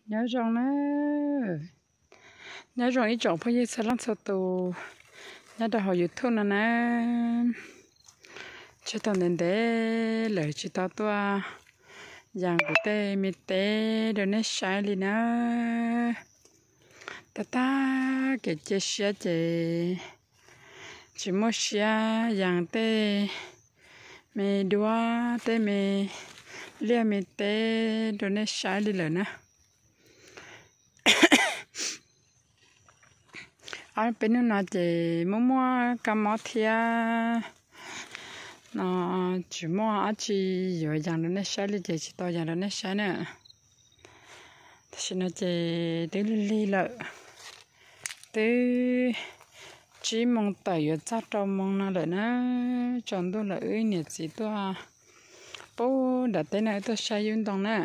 Nyob zoo na, nyob zoo ib tsoom phooj ywg txhua leej txhua tus nyob rau hauv YouTube no na. Tseg tau ntev ntev lawm tsis tau tuaj yees kuv tej me teb rau nej saib li na. Tag tag kev cia siab ces tsis muaj siab yees tej me duab tej me liaj me teb rau nej saib li lawm na. Ob peb hnub no ces muaj muaj kab mob thiab no, tsis muaj dab tsi yuav yees rau nej saib li ces tsis tau yees rau nej saib na. Tam sim no ces twb lig lig lawm, twb tsib moos tawm yuav txog rau moos no lawm na. Tsaus ntuj lawm wb niam txiv tuaj pub nram teb no wb tuaj saib yub ntoo na.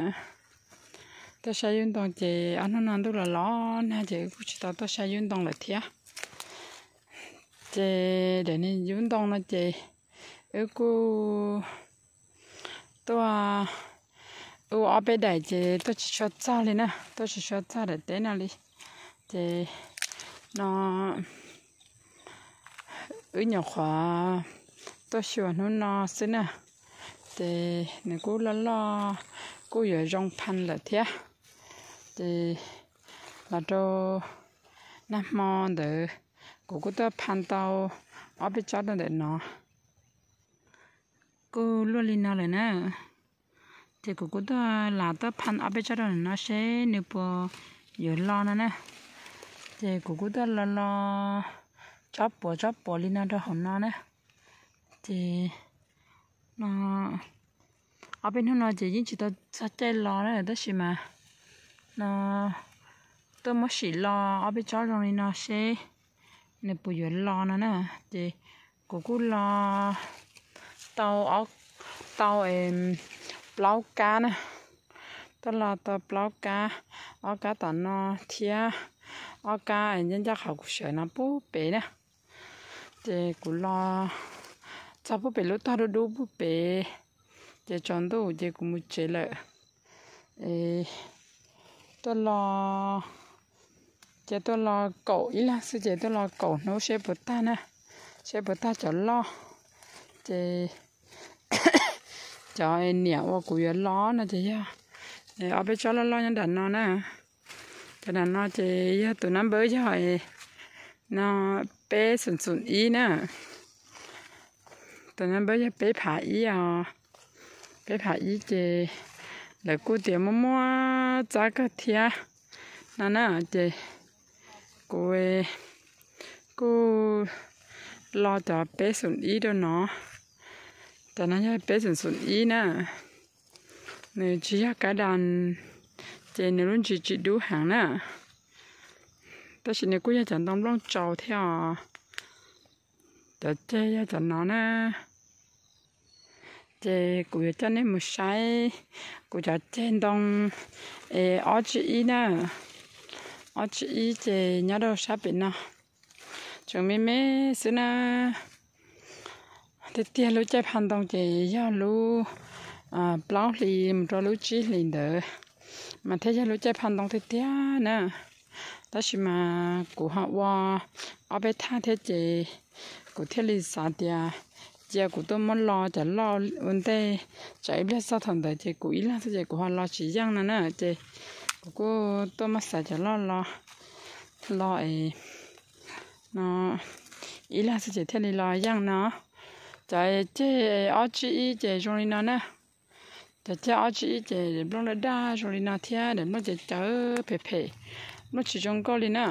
Tuaj saib yub ntoo ces ob hnub no ntuj los los nag ces wb kuj tsis tau tuaj saib yub ntoo lawm thiab. Ces daim niag yub ntoo no ces wb kuj tuaj ua ob peb daim ces tuaj tsis tshua txog li na, tuaj tsis tshua txog daim teb no li. Ces no wb nyuam qhuav tuaj xyuas hnub no xwb na, ces nws kuj loj loj kuj yuav zoo pha lawm thiab. Ces los rau nag hmo ntawd kuv kuj tuaj pha tau ob peb tsob rau ntawm no. Kuj luaj li no lawm na. Ces kuv kuj tuaj lam tuaj pha ob peb tsob rau ntawm no seb nws puas yuav lo no na. Ces kuv kuj tuaj lo lo tsob puav tsob puav li no rau hauv no na. Ces no ob peb hnub no ces yeej tsis tau txog caij lo na, tab sis mas no tuaj muab sim lo ob peb tsob zoo li no seb nws puas yuav lo no na. Ces kuv kuj lo tau, tau plaub kab na, tuaj lo tau plaub kab, ob kab tom no thiab ob kab ncaj ncaj qhov kuv sawv no pub pem na. Ces kuv lo txog pub pem lub tog dub dub pub pem, ces tsaus ntuj ces kuv mus tsev lawm. Tuaj lo, ces tuaj lo kaum ib leeg xwb ces tuaj lo kaum hnub seb puas tag na, seb puas tag cov loj. Ces cov niam uas kuv yuav lo no ces yog ob peb tsob loj loj nyob nram no na. Cov nram no ces yog tus nab npawb yog no peb xoom xoom ib na. Tus nab npawb yog peb phav ib os. Peb phav ib ces lawv kuj tias muaj muaj txab kawg thiab no na. Ces kuv kuj lo cov peb xoom ib rau no. Cov no yog peb xoom xoom ib na. Nws tsis yog kab das, ces nws lub ntsis tsis dub heev na. Tab sis nws kuj yog cov ntoo nplooj tsaus thiab os. Cov ceg yog cov no na. Ces kuv yuav coj nej mus saib kuv cov ceg ntoo es ob tsib ib na. Ob tsib ib ces nyob rau sab pem no, tseem me me xwb na. Tiag tiag lub caij pha ntoo ces yog lub plaub hlis mus rau lub tsib hlis ntawd mas thiaj yog lub caij pha ntoo tiag tiag na. Tab sis mas kuv ho ua ob peb thaj thiab ces kuv thiaj li xav tias cia kuv tuaj muab lo cov loj ua ntej, tsam ib pliag txog thaum ntawd ces kuv ib leeg xwb ces kuv ho lo tsis yeej no na. Ces kuv kuj tuaj muab xaiv cov loj lo, lo es no ib leeg xwb ces thiaj li lo yeej no. Cov ceg ob tsib ib ces zoo li no na. Cov ceg ob tsib ib ces daim nplooj daj daj zoo li no thiab daim nplooj cawv cawv phem phem, nplooj tsis zoo nkauj li na.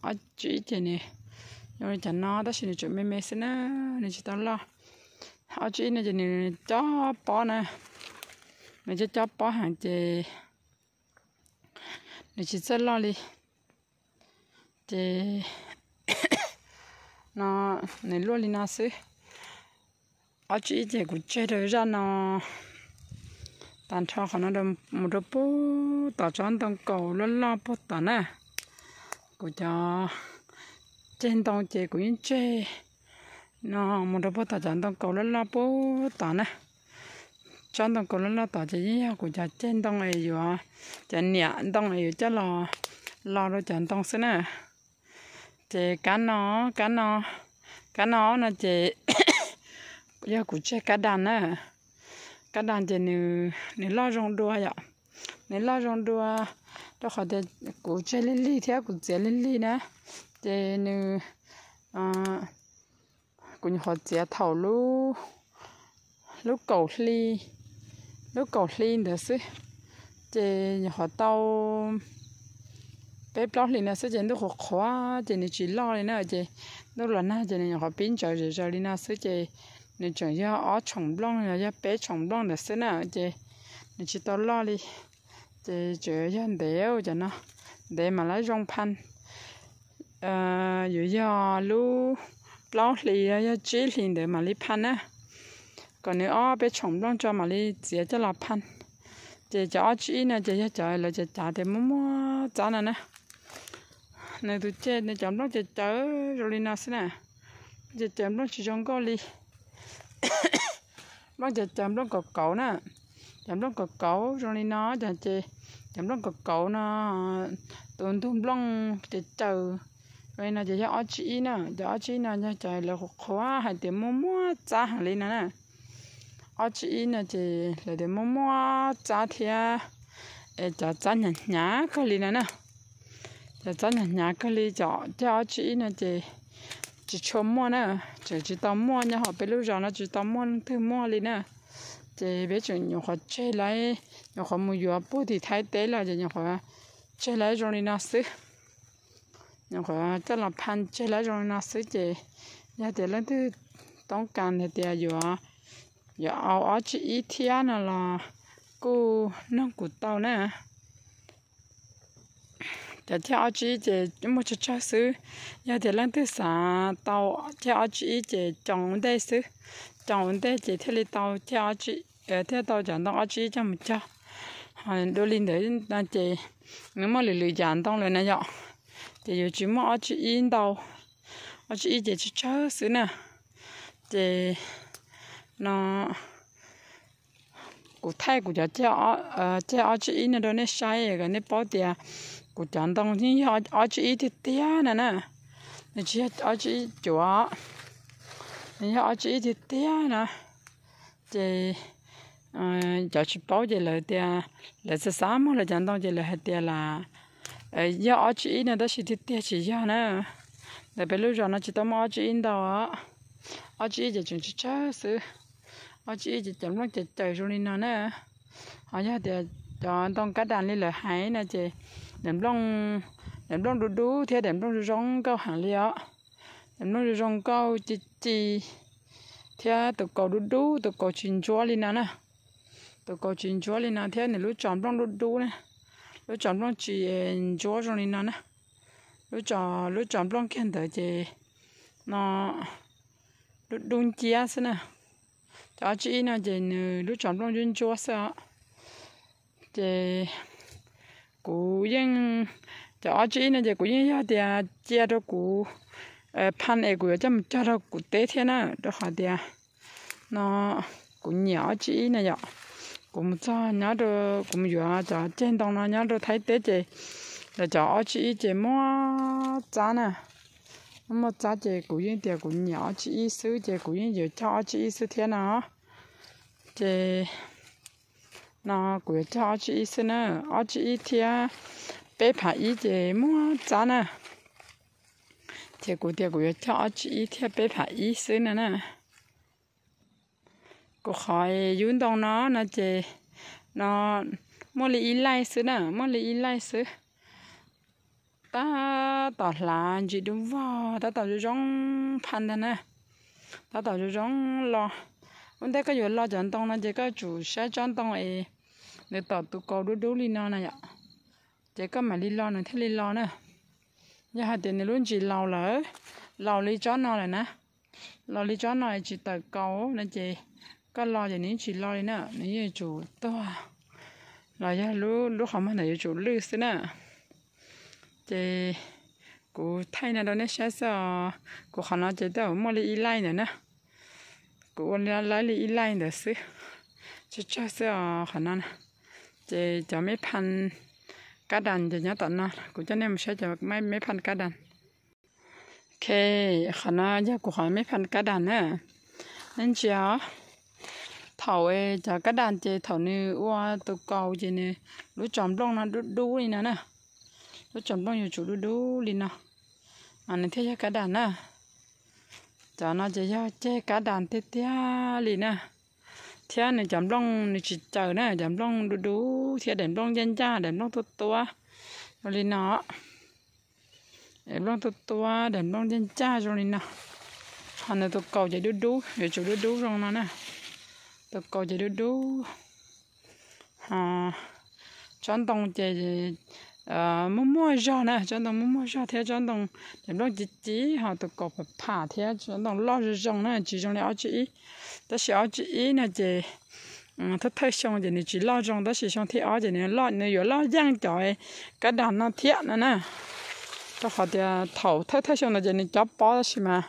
Ob tsib ib ces nws zoo li cov no tab sis nws tseem me me xwb na, nws tsis tau loj. Ob tsib ib no ces nws cob pob na, nws cob cob pob heev ces nws tsis txawj loj li. Ces no nws luaj li no xwb. Ob tsib ib ces kuv tseg rau zaj no tag nrho qhov no mus rau puag tom tsob ntoo kaus loj loj puag tom na. Kuv cov ceg ntoo ces kuv yeej tseg no mus rau puag tom cov ntoo kaus loj loj puag tom na. tsob ntoo kaus loj loj tom ces yeej yog kuv cov ceg ntoo es yuav, cov niam ntoo es yuav coj los lo rau cov ntoo xwb na. Ces kab no, kab no, kab no no ces yog kuv tseg kab das na. Kab das ces nws loj zoo dua yom. Nws loj zoo dua rau qhov tias kuv tseg lig lig thiab kuv txiav lig lig na. Ces nws, kuv nyuam qhuav txiav thaum lub, lub kaum hli, lub kaum hli ntawd xwb. Ces nyuam qhuav tau peb plaub hlis no xwb ces ntuj qhuav qhuav ces nws tsis loj li na. Ces ntuj los nag ces nws nyuam qhuav pib ntsawv zom zaws li no xwb ces nws tseem yog ob tshoom nplooj los yog peb tshoom nplooj ntawd xwb na. Ces nws tsis tau loj li. Ces tseem yog ntev cov no, ntev mam li zoo phan. Yuav yog lub plaub hlis los yog tsib hlis ntawd mam li phan na. Kom nws ob peb tshoom nplooj tso mam li txiav coj los phan. Ces cov ob tsib ib no ces yog cov lawv cav cav tias muaj muaj txab no na. Nws tus ceg nws cov nplooj caws caws zoo li no xwb na. Caws caws nplooj tsis zoo nkauj li. Nplooj caws caws nplooj kauv kauv na. Cov nplooj kauv kauv zoo li no ces, cov nplooj kauv kauv no, tus ntug nplooj caws caws zoo li no ces yog ob tsib ib na. Cov ob tsib ib no yog cov lawv qhuav qhuav hais tias muaj muaj txab heev li no na. Ob tsib ib no ces lawv tias muaj muaj txab thiab, es cov txab hnyav hnyav kawg li no na. Cov txab hnyav hnyav kawg li, cov ceg ob tsib ib no ces tsis tshua muaj na, tseem tsis tau muaj nyob hauv peb lub zos no, tsis tau muaj leej twg muaj li na. Ces peb tseem nyuam qhuav tseg lawv, nyuam qhuav mus yuav puag tim Thaib teb los ces nyuam qhuav tseg lawv zoo li no xwb. Nyuam qhuav coj los phan tseg lawv zoo li no xwb ces yog tias leej twg toob kas hais tias yuav, yuav au ob tsib ib thiab no los kuj noog kuv tau na. Cov ceg ob tsib ib ces muaj tsawg tsawg xwb. Yog tias leej twg xav tau ceg ob tsib ib ces cog ua ntej xwb, cog ua ntej ces thiaj li tau ceg, thiaj tau cov ntoo ob tsib ib coj mus cog. Ho dua li ntawd no ces nws muaj lwm lwm yam ntoo lawm na yom, ces yuav tsis muaj ob tsib ib ntau, ob tsib ib ces tsawg tsawg xwb na. Ces no kuv thaij kuv cov ceg ob tsib ib no rau nej saib kom nej paub tias kuv cov ntoo yeej yog ob tsib ib tiag tiag no na. Nws tsis yog ob tsib ib cuav, nws yog ob tsib ib tiag tiag na. Ces cov tsis paub ces lawv tias, lawv xav xav muag lawv cov ntoo ces lawv hais tias lam yog ob tsib ib no tab sis tiag tiag tsis yog na. Ntawm peb lub zos no tsis tau muaj ob tsib ib ntau, ob tsib ib ces tseem tsawg tsawg xwb. Ob tsib ib ces cov nplooj caws caws zoo li no na. Ho yog tias cov ntoo kab das li lawv hais no ces daim nplooj, daim nplooj dub dub thiab daim nplooj zoo zoo nkauj heev li os. Daim nplooj zoo zoo nkauj ci ci thiab tus kaus dub dub, tus kaus tsis ntsuab li no na. Tus kaus tsis ntsuab li no thiab nws lub tsos nplooj dub dub na, lub tsos nplooj tsis ntsuab zoo li no na. Lub tsos, lub tsos nplooj kiag ntawd ces no dub dub nciab xwb na. Cov ob tsib ib no ces nws lub tsos nplooj ntsuab ntsuab xwb os. Ces kuv yeej, cov ob tsib ib no ces kuv yeej yog tias cia rau kuv phan es kuv yuav coj mus cog rau kuv teb thiab na, rau qhov tias no kuv nyiam ob tsib ib na yom. Kuv mus txog nyob rau, kuv mus yuav cov ceg ntoo no nyob rau Thaib teb ces lawv cov ob tsib ib ces muaj txab na, muaj txab ces kuv yeej tias kuv nyiam ob tsib ib xwb ces kuv yeej yuav cog ob tsib ib xwb thiab no. Ces no kuv yuav cog ob tsib ib xwb na, ob tsib ib thiab peb phav ib ces muaj txab na. Ces kuv tias kuv yuav cog ob tsib ib thiab peb phav ib xwb no na. Kuv qhov yub ntoo no no ces no muaj li ib laij xwb na, muaj li ib laij xwb. Tab tom hlav ntsis dub vog, tab tom zoo zoo pha ntag na, tab tom zoo zoo los. Ua ntej koj yuav lo cov ntoo no ces koj tsum saib tsob ntoo es nws tom tus kaus dub dub li no na yom, ces koj mam li lo nws thiaj li lo na. Yog hais tias nws lub ntsis laus lawm, laus li tsob no lawm na, laus li tsob no es tsis tawm kaus no ces koj lo ces nws yeej tsis lo li na, nws yeej yuav tsum tuag los yog lub qhov muag ntawd yuav tsum lwj xwb na. Ces kuv thaij no rau nej saib xwb os. Kuv qhov no ces twb muaj li ib laij ntawd na, kuv ua lawv li ib laij ntawd xwb. tsawg tsawg xwb os qhov no. Ces cov meb phaj kab das ces nyob tom no, kuv coj nej mus saib cov meb phaj kab das. Ok, qhov no yog kuv qhov meb phaj kab das na. Nej ntsia, thaum cov kab das ces thaum nws ua tus kaus ces nws lub tsob nplooj no dub dub li no na. Lub tsob nplooj yuav tsum dub dub li no, nws thiaj yog kab das na. Cov no ces yog ceg kab das tiag tiag li na. Thiab nws cov nplooj nws tsis caws na, cov nplooj dub dub thiab daim nplooj ncaj ncaj, daim nplooj tuab tuab zoo li no. Daim nplooj tuab tuab, daim nplooj ncaj ncaj zoo li no. Ho nws tus kaus ces dub dub, yuav tsum dub dub zoo no na. Tus kaus ces dub dub. Tsob ntoo ces muaj muaj zog na, tsob ntoo muaj muaj zog thiab tsob ntoo daim nplooj ci ci, ho tus kaus pham pham thiab tsob ntoo loj zoo zoo na, tsis zoo li ob tsib ib. Tab sis ob tsib ib no ces thawj thawj xyoo ces nws tsis loj zoo, tab sis xyoo thib ob ces nws yuav loj yeej cov kab das no thiab no na. Rau qhov tias thaum thawj thawj xyoo ntawd ces nws cov pob tab sis mas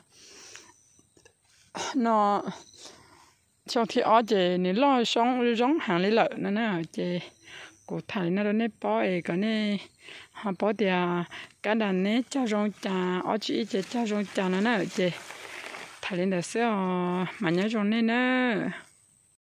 no xyoo thib ob ces nws loj zoo zoo heev li lawm no na. Ces kuv tham li no rau nej paub es kom nej ho paub tias kab das neb cog zoo cas, ob tsib ib ces cog zoo cas no na. Ces tham li ntawd xwb os, mas nyob zoo nej nawb.